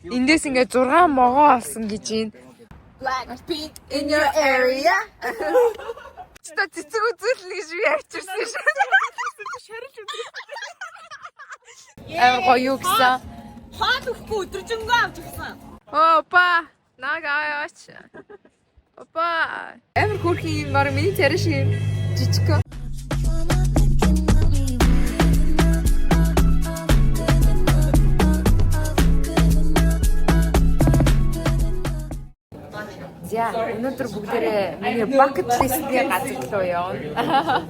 Эндээс ингээд 6 могоо олсон гэж юм. Blackpink in your area. Та цэцэг үзүүлнэ гэж би авчирсан шүү. Шарилж үзээ. Амар гоё юу гэсэн. Хоол өгөхгүй өдөржингөө авч өгсөн. Опа, наг аваач. Опа. Амар хөөрхөн юм баг миний царай шиг юм. Жижиг. За, өнөөдөр бүгдээрээ миний bucket list-ийн газар руу явна.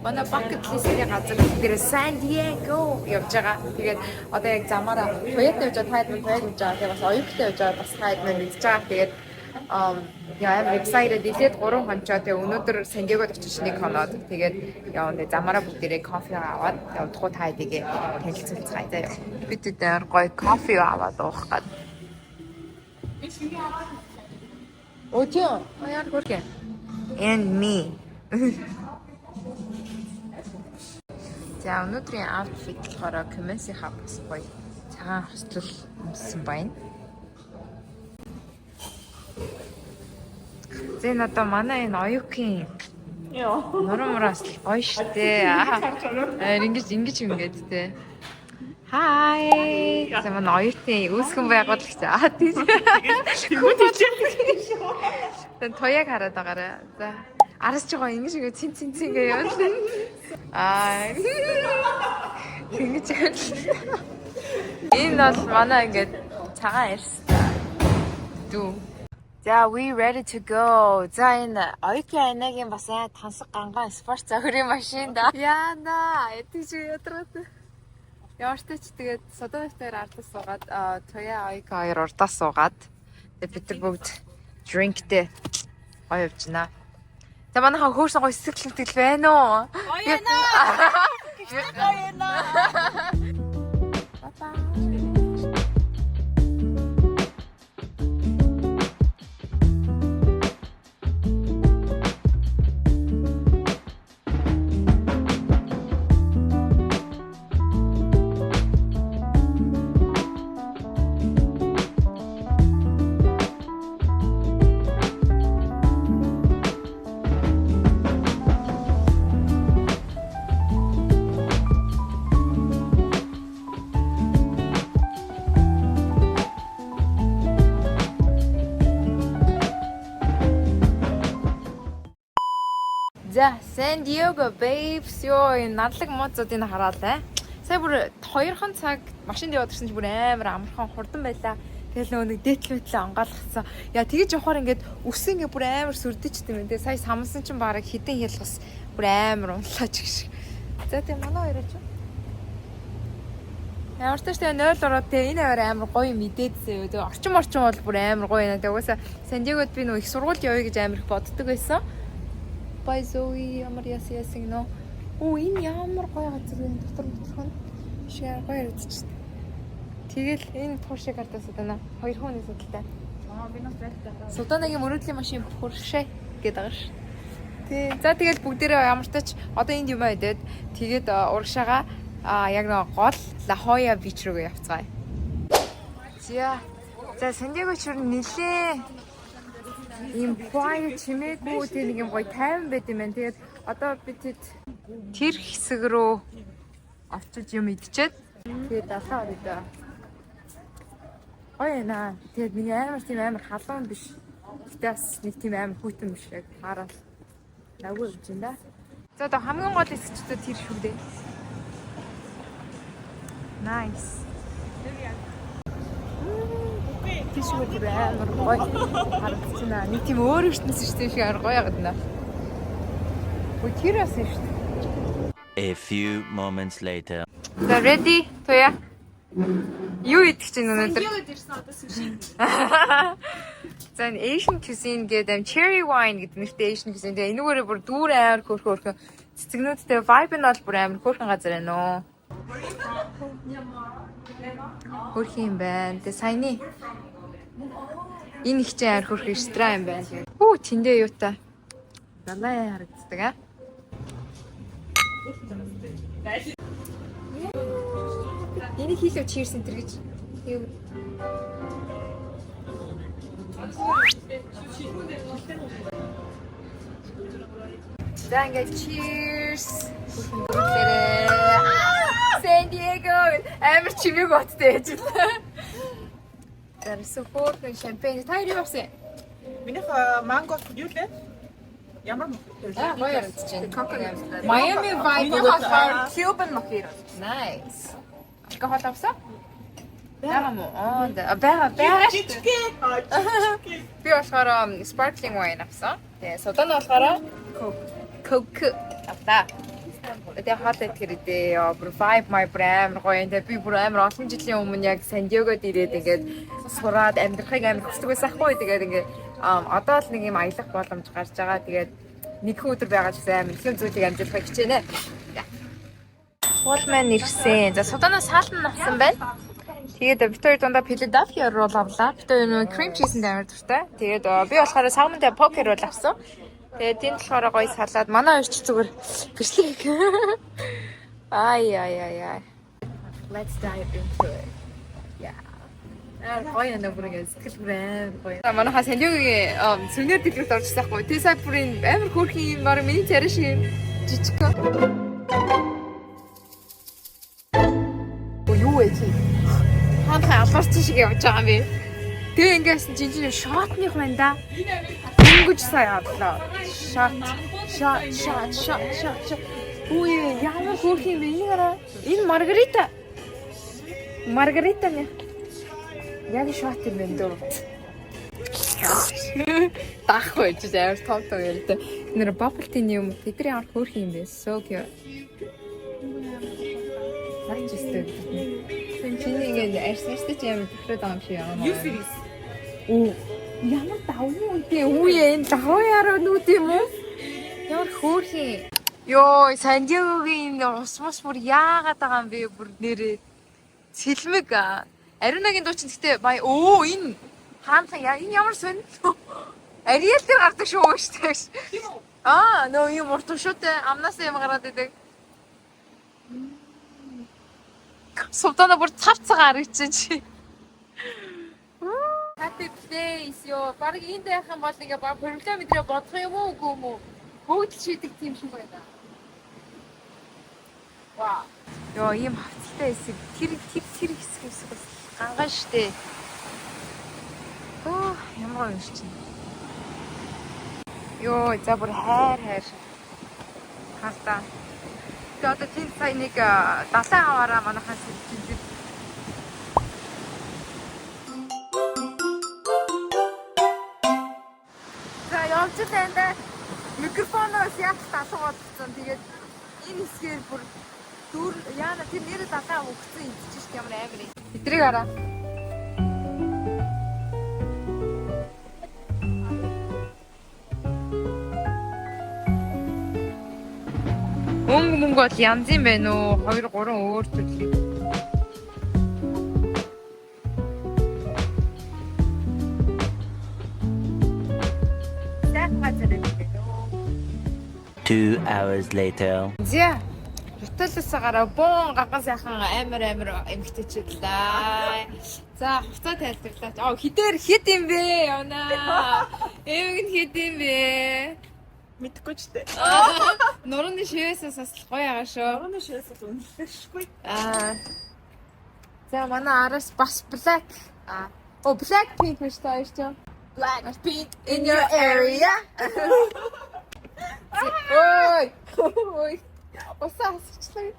Манай bucket list-ийн газар бүгдээрээ San Diego явж байгаа. Тэгээд одоо яг замаараа Туяатай явж байгаа, таад мань Туяаг явж байгаа. Тэгээд бас оюуттай явж байгаа, бас таад мань мэдж байгаа. Тэгээд яа амар excited. Илээд 3 хончоо тэгээд өнөөдөр San Diego-д очиж нэг хоноод тэгээд явна. Тэгээд замаараа бүгдээрээ кофе аваад тэгээд удахгүй та хэдийгээ танилцуулцгаая заяа. Бид тэд амар гоё кофе аваад уух гад. Оо тийм. Яар хөрхөн. And me. За өнөөдрийн outfit болохоор Commence-ийн бас гоё цагаан хослол өмссөн байна. За энэ одоо манай энэ оюукийн Йоо. нуруу мураас л гоё штэ. Аа ингэж ингэж ингээд те. Хай. За манай оюутны үүсгэн байгуулагч. Аа тийм. Тэн туяаг хараад байгаарай. За араас ч гоо ингэж ингэ цин цин цин гэж явуулна. Аа. Ингэж явуулна. Энэ бол манай ингээд цагаан арьс. Дүү. За we ready to go. За энэ Оюки Анагийн бас аа тансаг гангаан спорт загварын машин да. Яана, ятгч ядраад. Ямар ч тач тэгээд Содонотоор ардаас суугаад Туя Оюки хоёр урдаас суугаад тэгээд бид нар бүгд drinkтэй гоё явжна. За манайхаа хөөрсөн гоё сэтгэл мэтгэл байна уу? Гоё наа. Гоё наа. Bye. За, San Diego babes ёо энэ надлаг мууцуудыг хараалаа. Сая бүр 2хан цаг машинд яваад ирсэн чи бүр амар амархан хурдан байлаа. Тэгэл нөгөө нэг дээтэл мэтлээ онгойлгоцсон. Яа тэгэж явахаар ингээд өсөн ингээд бүр амар сүрдэж тийм ээ. Тэгээ сая самсан чинь бараг хідэн хялгас бүр амар унлаа ч гэх шиг. За тэгээ манай хоёр ч. Ямар ч тач тэгээ 0 ороод тэгээ энэ аваар амар гоё мэдээдсэн юу. Тэгээ орчин орчин бол бүр амар гоё юм. Тэгээ угаасаа San Diego-д би нөгөө их сургуульд явъя гэж амар их боддог байсан. Bye Zoe ямар яасан яасан гинөө. Оо энэ ямар гоё газар вэ? Дотор моторхон шиг гоё харагдчихсан. Тэгэл энэ Porsche картаас удана хоёр хүний судалтай. Аа би нас зайлтай. Суданагийн мөрөөдлийн машин Porsche гэдэг байгаа ш. Тий. За тэгэл бүгдээрээ ямар ч тач одоо энд юм аа идээд тэгээд урагшаага яг нэг гол La Jolla Beach рүү явцгаая. За. За San Diego ч юу нилээ ийм quiet чимээгүй тийм нэг юм гоё тайван байт юм байна. Тэгээд одоо би тэд тэр хэсэг рүү очиж юм идчихэд тэгээд далаа орё доо. Гоё яана. Тэгээд миний амар тийм амар халуун биш. Гэтэ бас нэг тийм амар хүйтэн биш яг таарал. Давгүй юм чинь да. За одоо хамгийн гол хэсэг ч одоо тэр шүү дээ. Nice. Тийш үү тэр амар гоё харагдчихна. Нэг тийм өөр ертөнц шүү дээ шиг амар гоё ягдана. Өө тэр бас юм шүү дээ. A few moments later. За ready Туя. Юу идэх чинь өнөөдөр? Диего ирсэн одоо суши. За энэ Asian cuisine гэдэг ам cherry wine гэдэг нэртэй Asian cuisine. Тэгээ энүүгээрээ бүр дүүр амар хөөрхөн хөөрхөн цэцгнүүдтэй vibe нь бол бүр амар хөөрхөн газар байна уу. Хөөрхөн юм байна. Тэгээ саяны энэ их чинь амар хөөрхөн ресторан юм байна. Хүү тэндээ юутай. Далай харагддаг аа. Энийг хийлээ cheers center гэж. Юу. За, ингээд cheers. Дөрвөлээрээ. San Diego амар чимээг боттой байж байна. Тэрсэн хөөрхөн шампань. Та хоёр юу авсан? Минийх манго юу лээ? Ямар мохито вэ? Аа, гоё яригдчих байна. Miami vibe. Минийх болохоор Cuban mojito. Nice. Алкогол авсан? Байгаа мó? Аа, байгаа байгаа шүү. Жижигхэн. Аа, жижигхэн. Би болохоор sparkling wine авсан. Тэгээ судан болохоор Coke. Coke авлаа. Тэгээ хоол идэхэр идэ. Йоо, бүр vibe my бүр амар гоё юм. Тэгээ би бүр амар олон жилийн өмнө яг Сан Диегод ирээд ингээд сураад амьдрахыг амар хүсдэг байсан хгүй. Тэгээд ингээд одоо л нэг юм аялах боломж гарч байгаа. Тэгээд нэг өдөр байгаа ч гэсэн амар их юм зүйлийг амжуулахыг хичээнэ. Уул маань ирсэн. За, суданаас салан авсан байна. Тэгээд бид хоёр дундаа Philadelphia roll авлаа. Бид хоёр нөгөө cream cheese-нд амар дуртай. Тэгээд би болохоор salmon-тай poke roll авсан. Тэгээд тэнд болохоор гоё салаад, манай хоёр ч зүгээр бичлэг. Ай ай ай ай. Let's dive into it. Yeah. Аа, гоё нэ, бүр ингэ сэтгэл бүр амар гоё. Манайхаа Сан Диегогийн сувенир дэлгүүрт орчихсан байхгүй. Тэ сая бүр энэ амар хөөрхөн юм, баг миний царай шиг юм жижиг. Оо, юу вэ чи? Хаанхай алуурчин шиг явж байгаа юм би. Тэгээ ингээс жинжин shot ных байна да. Дөнгөж сая авлаа. Shot, shot, shot, shot, shot, shot. Үгүй, ямар хөөрхөн юм бэ? Энэ гараа. Энэ маргарита. Маргарита нэ. Яг shot юм байна дөө. Даахгүй чи амар том том ярьдаа. Нэр bubble tea юм. Тэдний ямар хөөрхөн юм бэ? So cute. Наач өстэй. Чиний ингэ арьс нартай чи амар тохироод байгаа юм шиг ямар. You series. Оо. Ямар давуу үнтэй. Үгүй ээ, энэ давуу яруу нүд юм уу? Ямар хөөрхөн. Йоо, Сан Диегогийн ус мус бүр яагаад байгаа юм бэ бүр нэрээ. Цэлмэг. Ариунагийн дуу чинь гэхдээ бай өө, энэ хаанхан яа, энэ ямар сонь. Ариэл дээр гардаг шүү шүү дээ. Тийм үү? Аа, нөө юм урт шүүтэй амнаас юм гараад идэг. Султана бүр цав цагаан харагдчихээн чи. Happy place ёо. Бараг энд байх юм бол ингээ баг проблем өдрөө бодох юм уу, үгүй юм уу? Бүгд л шийдэг тийм шиг байна. Вау. Ёо, ийм хавцалтай хэсэг, тэр хэсэг бас ганган штэ. Оо, ямар гоё юм чинь. Ёо, за, бүр хайр хайр. Хаалтаа. Тэгээ одоо тэнд сая нэг далайн аваараа манайхаа сэлжин. За, явж байна да. Микрофоноос яг далга болцсон. Тэгээд энэ хэсгээр бүр дүр яана, тэр нэрээ далайн өгсөн идэж шít, ямар амар юм. Тэдрийг хараа. Өнгө мөнгө бол янз юм байна уу? 2 3 өөр төрлийн. Сайхан газар юм байна уу? 2 hours later. За. Хотелоос гараа бөөн ганган сайхан амар амар эмгтээчэдлээ. За, хувцас тайлбарлаач. Аа, хідээр хэд юм бэ? Явна. Эмэг нь хэд юм бэ? Мэдхгүй ч дээ. Нурууны шивээсээс бас л гоё байгаа шүү. Нурууны шивээс бол үнэлэшгүй. Аа. За, манай араас бас black. Аа. О, black pink биш та хоёр ч. Black pink in your area. Ой. Ой. Усаа хасчлаа.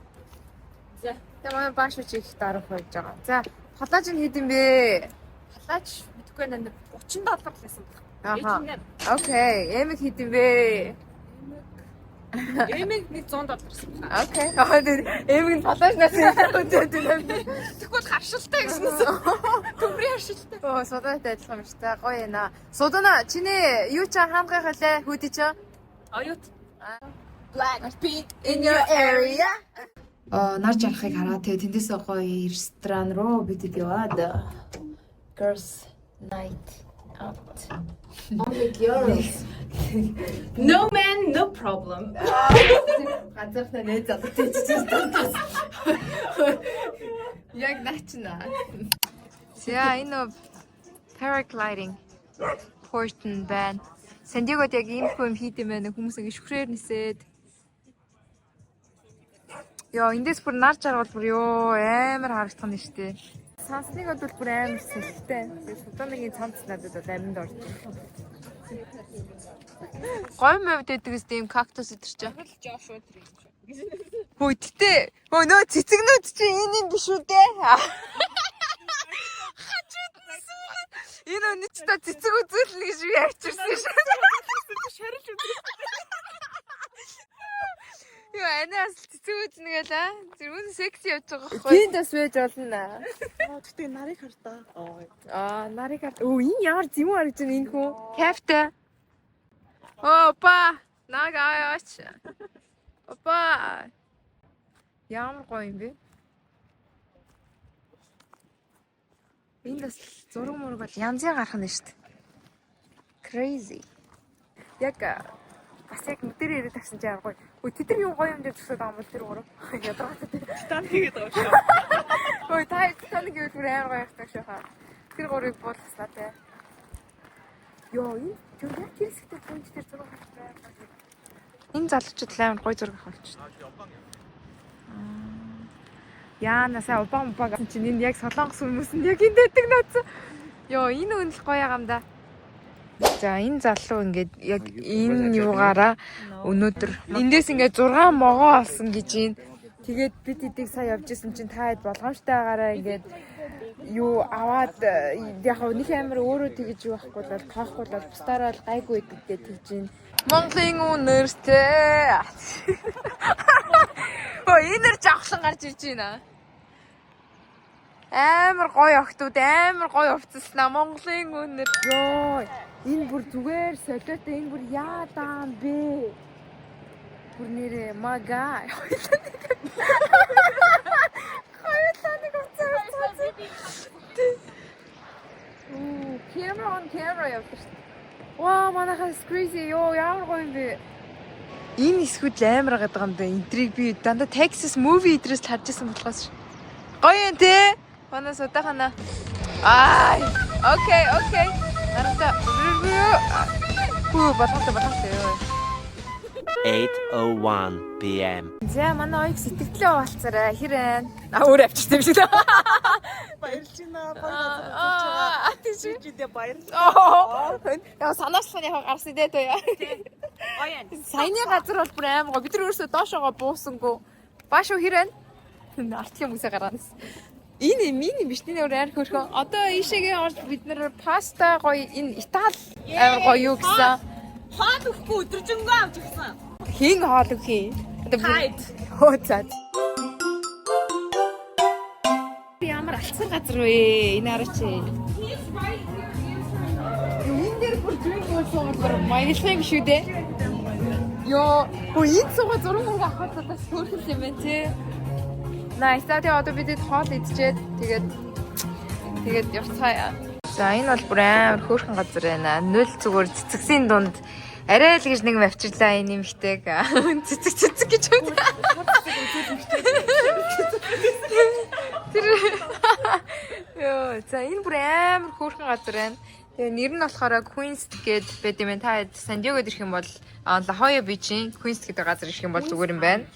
За. Тэгээ манай бааш үчи их дарах байж байгаа. За, палааж нь хэд юм бэ? Палааж мэдэхгүй байна. 30 доллар л байсан баг. Аха. Okay, эмэг хэд юм бэ? Эмэг нэг 100 доллар гэсэн баг. Okay. Аа, тэр эмэг нь палаажнаас өндөр. Тэгвэл харшилтай гэснээс. Төмрийн харшилтай. Оо, суданатай адилхан юм шүү дээ. Гоё юм аа. Судана, чиний юу ч хаамгай халаа хүүдий чи? Оюут. Black pink in your area. Нар жарахыг хараад тэгээ тэндээсээ гоё ресторан руу бид яваад girls night out. Only girls. No man, no problem. Ганцаархнаа нээ залуутай чижсэн. Яг наачна. За, энэ нөө paragliding port нь байна. Сан Диегод яг иймэрхүү юм хийд юм байна. Хүмүүс ингэ шүхрээр нисээд. Йоо, эндээс бүр нар жаргал бүр ёо амар харагдах нь штэ. Сансныг бол бүр амар сэлтэй. Султаныгийн цамц надад бол аминд орж байна. Гой мовд гэдэг үст ийм кактус өдр чинь. Хөө гэтээ хөө нөө цэцэгнүүд чи энэ юм биш үү дээ. Хажууд нь суугаад энэ өнөч та цэцэг үзүүлнэ гэж би авчирсан шүү. Шарилж үзээ. Юу анаас цэцэг үзнэ гээл аа. Тэр үн секси явж байгаа байхгүй. Тэнд бас байж болно. Аа тэгтээ нарыг хартаа. Аа, нарыг харт. Өө энэ ямар зэвүүн харагдаж байна энэ хүн. Кафте. Оо, опа. Наг аяач. Опа. Ямар гоё юм бэ? Энд бас зураг мураг бол янзын гарах нь шүү дээ. Crazy. Яг бас яг нүдээр ирээд тавьсан чинь гоё. Өө тэд нар юм гоё юм дээр зөксөд байгаа юм бол тэр гурав. Ядаргаатай. Титаник хийгээд байгаа шүү. Ой та Титаник гэвэл бүр амар гоё явдаг шүү хаа. Тэр гурыг буулгаснаа те. Йоо энэ тэр яг тэр хэсэгтээ түнж тэр зураг авах амар гоё. Энэ залуучууд л амар гоё зураг авах болчихно. Яана сая Обама баг чинь энэ яг солонгос хүмүүс нь яг энд байдаг наацсан. Йоо энэ үнэл гоё юм да. За энэ залуу ингээд яг энэ юугаараа өнөөдөр эндээс ингээд 6 могоо олсон гэж юм. Тэгээд бид эдийг сая явж исэн чинь та хэд болгоомжтойгаараа ингээд юу аваад яг хав нэг амар өөрөө тэгэж юу байхгүй бол тоохгүй бол бусдаараа л гайгүй байдаг гэж тэгж юм. Монголын үнэртэй. Өө энэр жавхлан гарч ирж байна. Амар гоё охтууд, амар гоё увцалснаа Монголын үнэр. Йоо, энэ бүр зүгээр солиотой, энэ бүр яадаан бэ? Бүр нэрээ мага. Хоёулаа нэг увцаа. Оо, camera on camera явдаг шүү дээ. Ваа, манайхаа is crazy. Йоо, ямар гоё юм бэ? Энэ эсгүүд л амар гадаг юм да. Энтриг би дандаа Texas movie идрээс л харж исэн болохоос. Гоё юм те. Манай судахана. Аа. Okay, okay. Нарта. Хүү, болготой болготой ёо. 8:01 p.m. За, манай оёг сэтгэлдээ уулзаарай. Хэр байна? А өөр авчирсан юм шиг. Баярлж байна. Гоё газар үзүүлж байгаа. Аа, тийш. Чидээ баярлалаа. Яа, санаачлах нь яг гарсан дээ тоёа. Саяны газар бол бүр амар гоё. Бид нар өөрсдөө доошоогоо буусангүй. Бааш уу хэр байна? Артлын хүмүүсээ гаргаана гэсэн. Энэ мини биш энэ өөр амар хөөрхөн. Одоо ийшээгээ орж бид нар паста гоё энэ Итали амар гоё юу гэсэн. Хоол өгөхгүй өдөржингөө авч өгсөн. Хин хоол өгөх юм. Одоо бүр- Хайд. Хөө за. Ямар алцсан газар вэ? Энэ хараач. Энэ дээр бүр drink болсон бол маялах юм шүү дээ. Йоо, хөө энэ сууга зураг мураг авах бас хөөрхөн юм байна тий. Nice. За тэгээ одоо бид хоол идчихэд тэгээд тэгээд явцгаая. За энэ бол бүр амар хөөрхөн газар байна. Нүл зүгээр цэцэгсийн дунд арай л гэж нэг юм авчирлаа энэ нэмэгтэйг. Цэцэг цэцэг гэж байна. Тэр Йоо, за энэ бүр амар хөөрхөн газар байна. Тэгээ нэр нь болохоор Queens гээд байд юм байна. Та Сан Диегод ирэх юм бол La Jolla Beach-ийн Queens гэдэг газар ирэх юм бол зүгээр юм байна.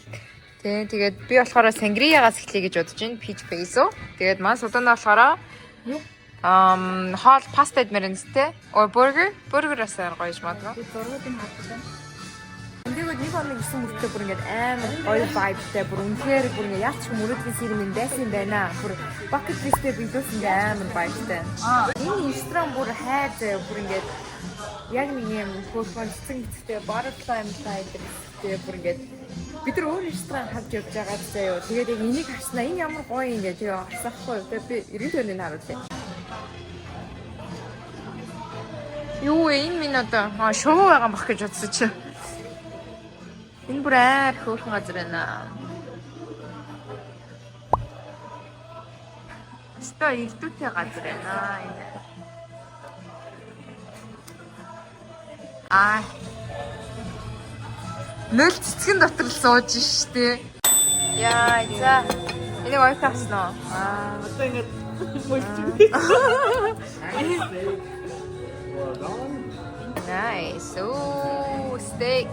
Тэ тэгээд би болохоор сангриягаас эхлэе гэж бодож байна. Peach Basil. Тэгээд маань судаана болохоор хоол паста идмээр байна сте. Or burger. Burger бас амар гоё юм магадгүй. Зургуудыг хардаг байна. Тэгээд нэг хоног ирсэн мөртлөө бүр ингээд амар гоё vibe-тай бүр үнэхээр бүр ингээд яалч мөрөөдлийн сэр минь байсан юм байна. Бүр bucket list-тэй биелүүлсэн ингээ амар vibe-тай. Энэ ресторан бүр хайр заяа бүр ингээд яг нэг юм хөөрхөн цэцэн цэцэгтэй butterfly юм тэгээ бүр ингээд бид нар өөр ресторан харж явж байгаа заяа. Тэгээд яг энийг харснаа энэ ямар гоё юм ингээ тэгээ харсахгүй юу. Тэгээд би эргэн тойрны харуулъя. Юу вэ? Энэ минь одоо шувуу байгаа юм бах гэж бодсон чинь. Энэ бүр амар хөөрхөн газар байна. Өстой ирдүүтэй газар байна энэ. Аа. Нөл цэцгэн дотор л сууж штэ. Яа, за. Энийг ойх авсан уу? Аа. Одоо ингээд мөлч. Nice. Ooh, steak.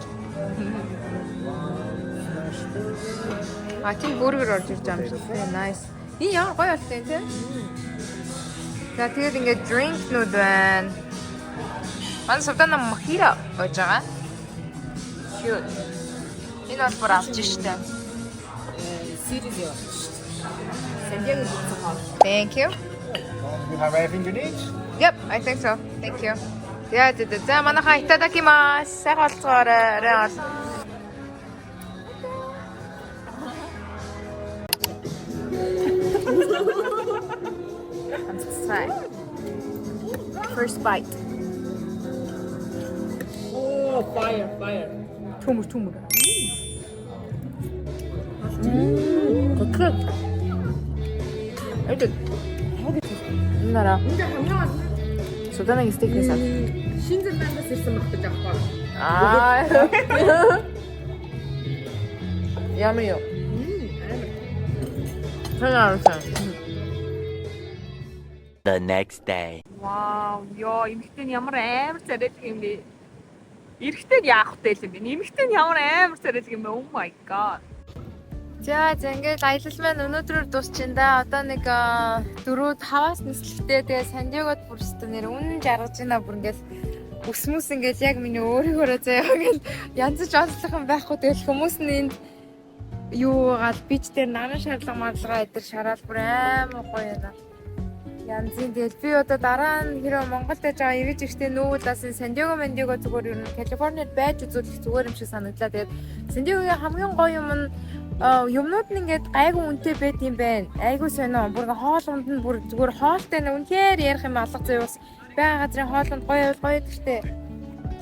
А, тийм бургер орж ирж байгаа юм шиг тийм. Nice. Энэ ямар гоё болтой тийм. За, тэгээд ингээд drink-нүүд байна. Манай Султана мохито ууж байгаа. Cute. Энэ бол бүр авч штэ. Series явуулчих шүү дээ. Сан Диего гэсэн хоол. Thank you. You have everything you need? Yep, I think so. Thank you. За за за. За, манайхаа いただきます. Сайхан олцоорой. Орой ол. Амтцай. First bite. Oh, fire, fire. Төмөр төмөр. Мм. Это нара. Султанагийн стейкнээс авсан. Шинэ Зеландаас ирсэн баг гэж аахгүй. Аа. Ямар юу? Амар. The next day. Вау, ёо, эмэгтэй нь ямар амар царайлаг юм бэ? Эрэгтэй нь яах вэ юм бэ? Эмэгтэй нь ямар амар царайлаг юм бэ? Oh my God. За за, ингээд аялал маань өнөөдрөөр дуусчин да. Одоо нэг 4 5-аас нислэгтэй, тэгээ Сан Диегод бүр өстө нэр үнэн жаргаж байна. Бүр ингээд өсмөс ингээд яг миний өөрийгөөрөө заяа ингээд янзч онцлох юм байхгүй. Тэгэл хүмүүс нь энд юу гал beach дээр наран шарлага марлага эдэр шараал бүр амар гоё юм. Янзын, тэгэл би одоо дараа нь хэрэг Монголд байж байгаа эргэж ихтэй нүүл бас энэ Сан Диего Мандиго зүгээр ер нь Калифорниад байж үзүүлэх зүгээр юм шиг санагдлаа. Тэгээд Сан Диегогийн хамгийн гоё юм нь юмнууд нь ингээд гайгүй үнэтэй байт юм байна. Айгүй сонио. Бүр ингээ хоол унд нь бүр зүгээр хоолтой нь үнэхээр ярих юм алга зөө бас байгаа газрын хоол унд гоё байвал гоё гэдэг.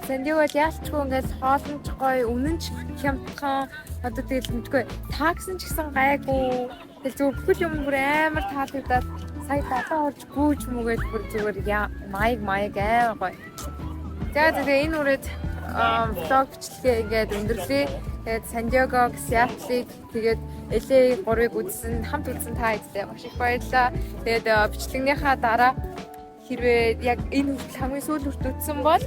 Сан Диего бол яалчгүй ингээд хоол нь ч гоё, үнэн ч хямдхан. Одоо тэгэл мэдгүй tax нь ч гэсэн гайгүй. Тэгэл зүгээр бүхэл юм бүр амар таалагдаад сая далаа орж гүүж мүгээл бүр зүгээр маяг маяг амар гоё. За, тэгээ энэ үрээд vlog бичлэгээ ингээд өндөрлөе. Тэгээд Сан Диего, Сиэтлийг, тэгээд LA 3-ыг үзсэн, хамт үзсэн та хэдтэй маш их баярлалаа. Тэгээд бичлэгнийхаа дараа хэрвээ яг энэ хүртэл хамгийн сүүл хүртэл үзсэн бол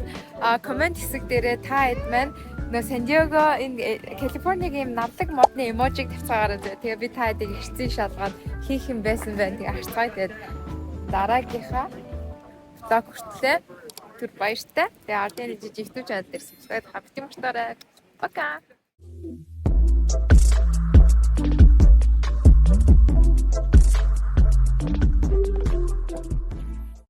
comment хэсэг дээрээ та хэд маань нөө Сан Диего энэ Калифорнигийн юм навлаг модны emoji-г тавьцаагаарай. Тэгээ би та хэдийг хэрцэн шалгаад хийх юм байсан байна. Тэгээ харцгаая. Тэгээд дараагийнхаа vlog хүртлээ түр баяртай. Тэгээ Ардын жижиг YouTube channel дээр subscribe хавтын мартаарай. Пока.